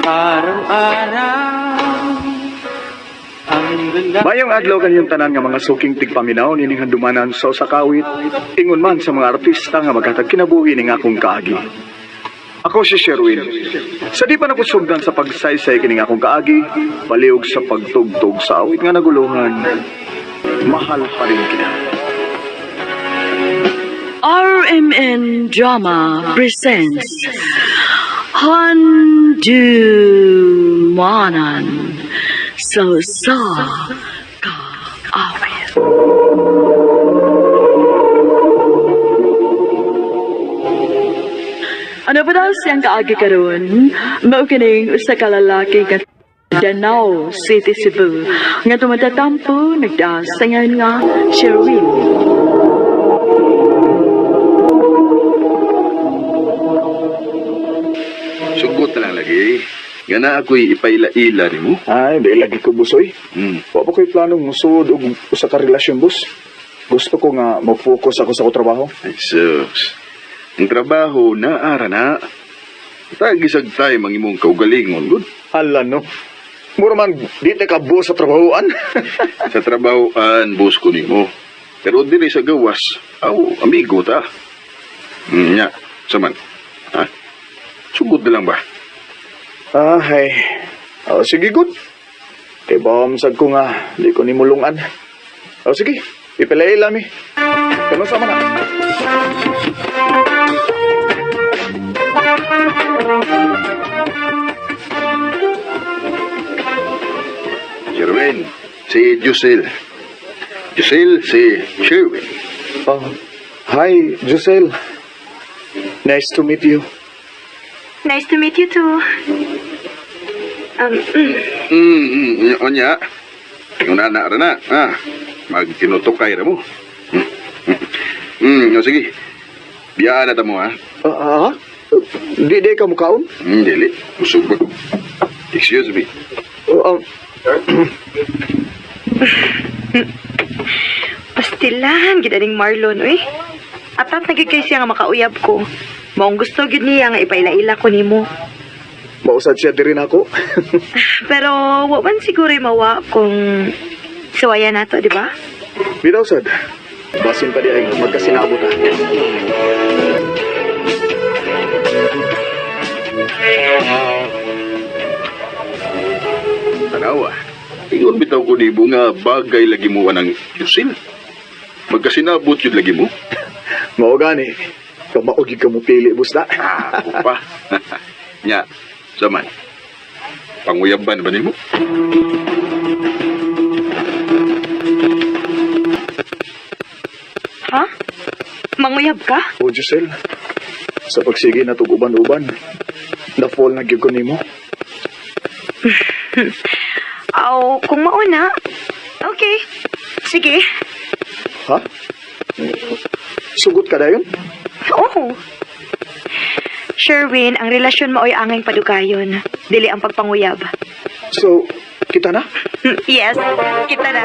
Araw-araw ang ganda. Mayong adlaw kanyang tanan nga mga suking tigpaminaw nining handumanan sa usa ka awit, ingon man sa mga artista nga maghatag kinabuhi ning akong kaagi. Ako si Sherwin. Sa di pa nakusugdan sa pagsaysay kining akong kaagi, baliog sa pagtugtog sa awit nga naguluhan, mahal pa rin kita. RMN Drama presents Handumanan sa Sa Kaawit. Ano ba daw siyang kaagi karon? Mao kining usa ka lalaki nga Danao City, Cebu nga tumatatampo nagdaas sa ngayon nga Sherwin. Sugot na lang lagi. Nga na ako'y ipaila-ila ni mo. Ay, di lagi ko busoy. Wa pa ko'y planong musuod og usa ka relasyon, boss. Gusto ko nga mag-focus ako sa akong trabaho. Ay, sus. Ang trabaho na ara na. Tagisag tayo mang imong kaugalingon, good. Hala no. Mura man, di ta ka buo sa trabahoan. Sa trabahoan, boss ko nimo. Pero dili sa gawas, aw, amigo ta. Nya, saman. Ha? Sugod na lang ba? Ay. Oh, sige, good. Kay bawam sad ko nga, di ko nimulungan. Oh, sige, ipilay mi. Kano sama na? Sherwin, si Giselle. Giselle, si Sherwin. Oh, hi, Giselle. Nice to meet you. Nice to meet you too. Onya. Yung na ra na. Ah, magtinutukay ra mo. O sige. Biyaan na ta mo, ha? Ah, ah? Di ka mukaon? Dili. Busog ba ko? Excuse me. Oh, Pastilan, gid aning Marlon, uy. Atat na gid kay siya nga makauyab ko. Maong gusto gid niya nga ipaila-ila ko nimo. Mausad siya diri nako. Pero wa man siguro mawa kung suwaya nato, di ba? Bitaw sad. Basin pa di ay magkasinabot ha. Tanawa. Ingon bitaw ko nimo nga bagay lagi mo anang Giselle. Magkasinabot yun lagi mo. Mao gani. Kamao gyud ka mo pili busla. Ah, ako pa. Nya, saman. Panguyaban ba nimo? Ha? Manguyab ka? O Giselle, sa pagsige na uban-uban, na-fall na gyud ko nimo. Aw, kung mauna. Okay. Sige. Ha? Sugot ka dayon? Oo. Sherwin, ang relasyon maoy angay padugayon. Dili ang pagpanguyab. So, kita na? Yes, kita na.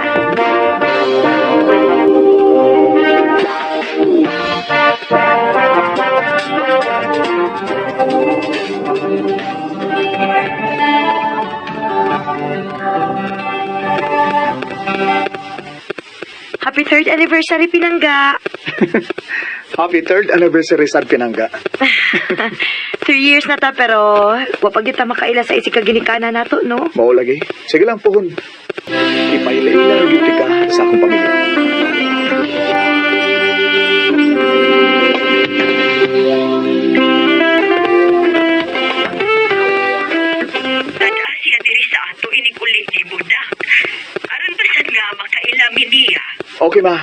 Happy third anniversary, Pinangga. Happy third anniversary sad Pinangga. 3 years na ta pero wa pa gyud ta makaila sa isig kaginikana nato, no? Mao lagi. Sige lang pohon. Ipaila-ila ra gyud ka sa akong pamilya. Tada siya diri sa ato inig uli ni Budak. Aron pa sad nga makailami niya. Okay ma.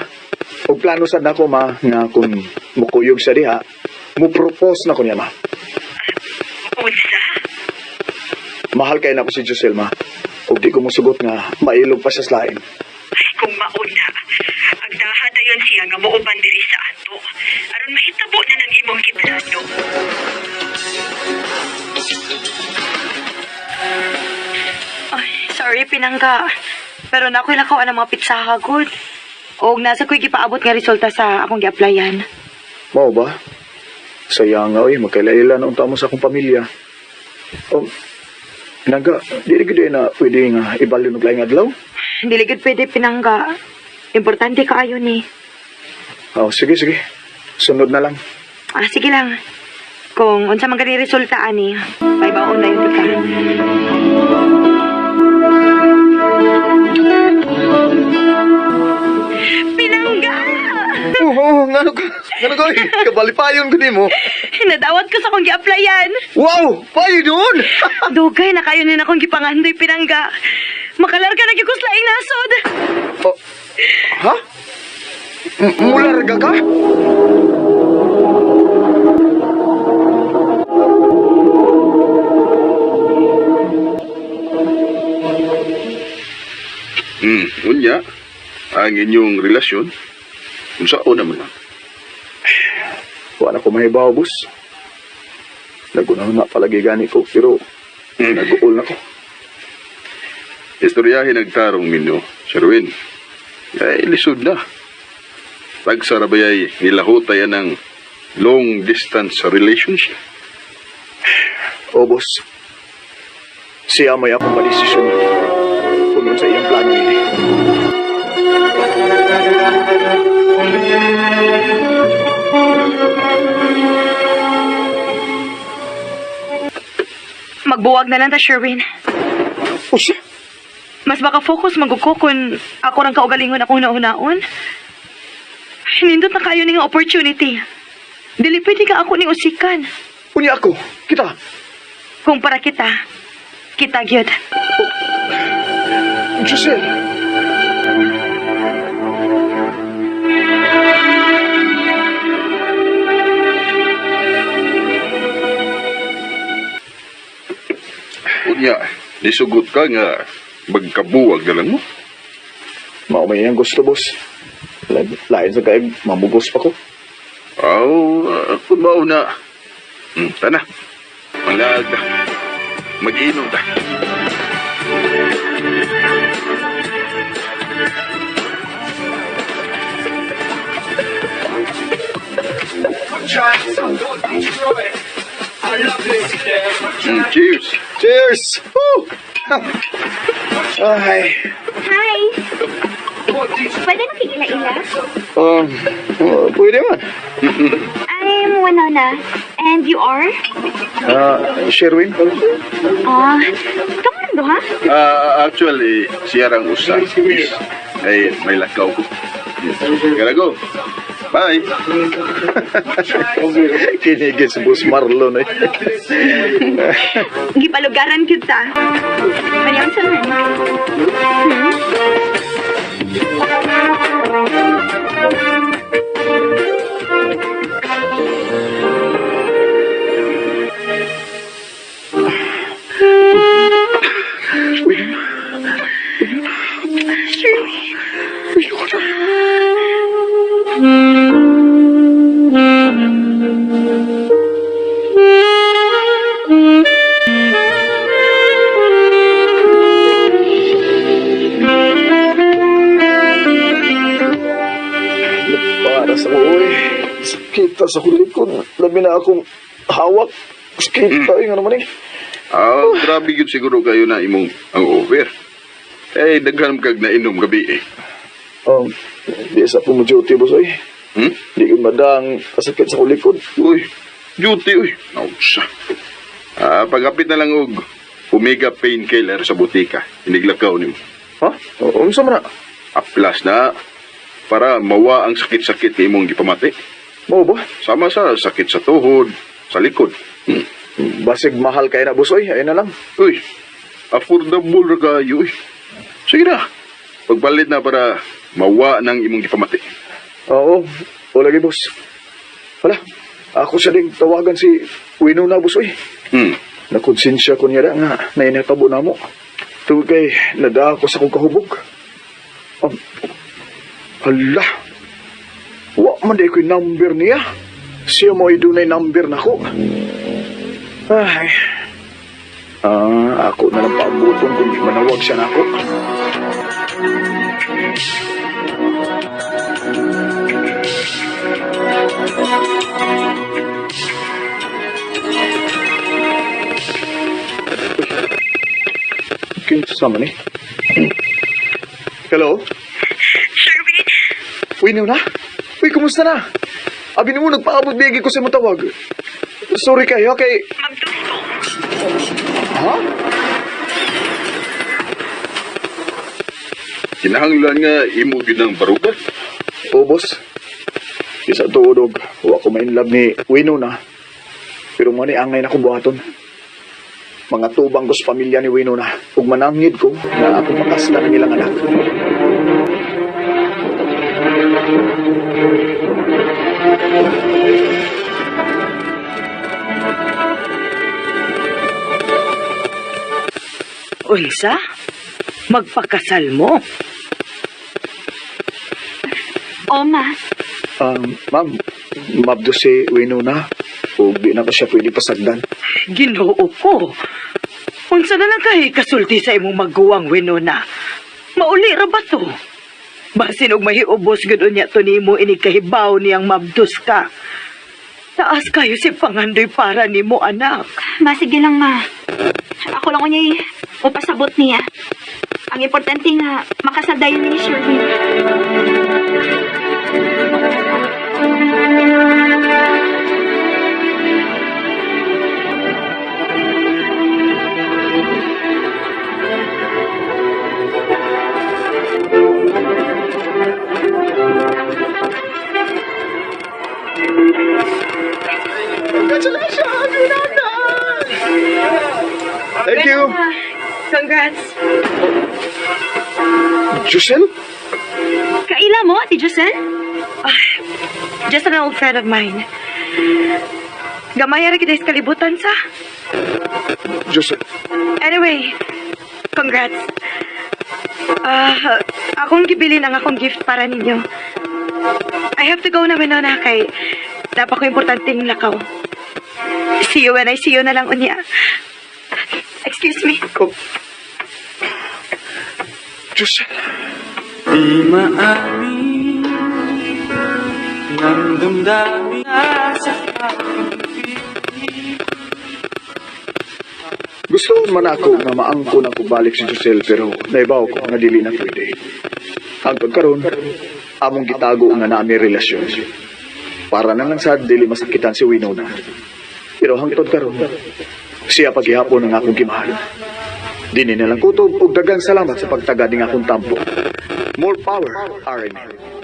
Og plano sad nako ma nga kung mukuyog siya diha, mo-propose na ko niya ma. Unsa? Mahal kay nako si Giselle ma. Og di ko mosugot nga mailog pa siya sa lain. Ay, kung mauna, agdaha dayon siya nga muuban diri sa ato. Aron mahitabo na ng imong giplano. Ay, sorry, Pinangga. Pero nakoy lakaw ang mga pitsaha, good. Og nasa ko'y gipaabot nga resulta sa akong gi-applyan. Mao ba? Sayang nga oy, magkaila-ila na unta mo sa akong pamilya. Pinangga, dili gid na pwede nga ibalyon og laing adlaw. Dili gud pwede, Pinangga. Importante kaayo ni. Oh, sige, sige. Sunod na lang. Ah, sige lang. Kung unsa man gani resulta ani, paibaon na yun ka. Pinangga! Oo, ngano ka? Ngano ka? Kabalipayon ko nimo. Nadawat ko sa akong gi-applyan. Wow, payo doon. Dugay na kayo ni akong gipangandoy, Pinangga. Makalarga na gyud ko sa laing nasod. Oh, ha? Mularga ka? Unya, ang inyong relasyon, unsaon naman na. Wala ko mahibaw, boss. Nagunaw na palagi gani ko, pero nag-uol na ko. Istoryahin nagtarong minyo, Sherwin. Ay, lisod na. Tagsarabay ay nilahutay ng long distance relationship. O, boss. Siya may akong madesisyon kung sa iyang plano ini. Magbuwag na lang ta, Sherwin. O siya? Mas baka focus maguko kung ako rang kaugalingon akong naunaon. Nindot na kayo ni nga opportunity. Dili pwede ka ako ning usikan. Unya ako, kita. Kung para kita, kita gyud. Giselle. Unya, nisugot ka nga magkabuwag na lang mo. Mao may iyang gusto, boss. Lain sa kaig, mamugos pa ko. Aw, kung mao na. Tana. Manglaag ta. Mag-inom ta. Cheers! Cheers! Woo! Ay, Hi! Pwede nakikila-ila? Oh, pwede man. I'm Winona. And you are? Sherwin? Ah, kamu rin duha? Actually, siya rang usa. Ay, may lakaw ko. Gotta go. Bye. Kinigis Boss Marlon eh. Gipalugaran kita. Manyaon sa man. Para sa ko, uy. Sakit sa kulikod. Labi na akong hawak. Sakit tayo nga naman eh. Grabe gyud siguro kayo na imong ang over. Eh, daghan kag nainom gabi eh. Di sa po mo duty, boss, uy. Hmm? Di ko madang kasakit sa kulikod. Uy, duty uy. Nausa. Pagapit na lang og Omega painkiller sa butika. Iniglakaw nimo. Ha? Unsa man na? Aplas na para mawa ang sakit-sakit ni imong gipamati. Mao ba? Sama sa sakit sa tuhod, sa likod. Basig mahal kay na, boss, uy. Ayun na lang. Uy, affordable ra kayo uy. Sige na. Pagpalit na para mawa ng imong gipamati. Oo. O lagi, boss. Hala, ako siya ding tawagan si Winona, boss, uy. Nakonsensya ko niya nga na inatabo na mo. Tungkol kay nadaa ko sa kong kahubog. Hala, wa man di ko'y number niya. Siya mo ay dunay number na ko. Ay, ako na lang paabuton kung manawag siya na ako. Kinsa man eh? Hello? Sherwin, Uy, na? Uy, kumusta na? Abi nimo nagpaabot biyagi ko sa imong tawag. Sorry kayo kay... mabdus ko. Ha? Kinahanglan nga imo gyud ang baruga. Oo, boss. Isa tuod og wa ko ma-inlove ni Winona. Pero mo ni angay na kong buhaton. Mga tubang ko sa pamilya ni Winona. Ug mananghid ko na ako makasla ng ilang anak. Unsa? Magpakasal mo? O, ma. Ma'am, mabdo si Winona. Ug di na ko siya pwede pasagdan. Ginoo ko. Unsa na lang kay kasulti sa imong maguwang Winona? Mauli ra ba to? Basin og mahiubos gud unya to nimo inig kahibaw niyang mabdus ka. Taas kayo si pangandoy para nimo anak. Ma, sige lang, ma. Ako lang unyay upasabot niya. Ang importante nga, makasal dayon ni Sherwin. Congratulations, Winona! Thank you. Congrats. Giselle? Kaila mo, Ate Giselle? Just an old friend of mine. Gamay ra kita sa kalibutan sa. Giselle. Anyway, congrats. Ah, akong gibilin ang akong gift para ninyo. I have to go na, Winona, kay dapat ko importanteng lakaw. See you when I see you na lang unya. Excuse me. Oh. Giselle. Di maamin ng damdamin nasa aking Gusto man ako nga maangko na ko balik si Giselle pero naibaw ko nga dili na pwede. Hangtod karon, among gitago nga naami relasyon. Para na lang sad dili masakitan si Winona. Pero hangtod karon, siya paghihapon ang akong gimahal. Dini na lang kutob ug daghang salamat sa pagtaga ning akong tampo. More power, RMN.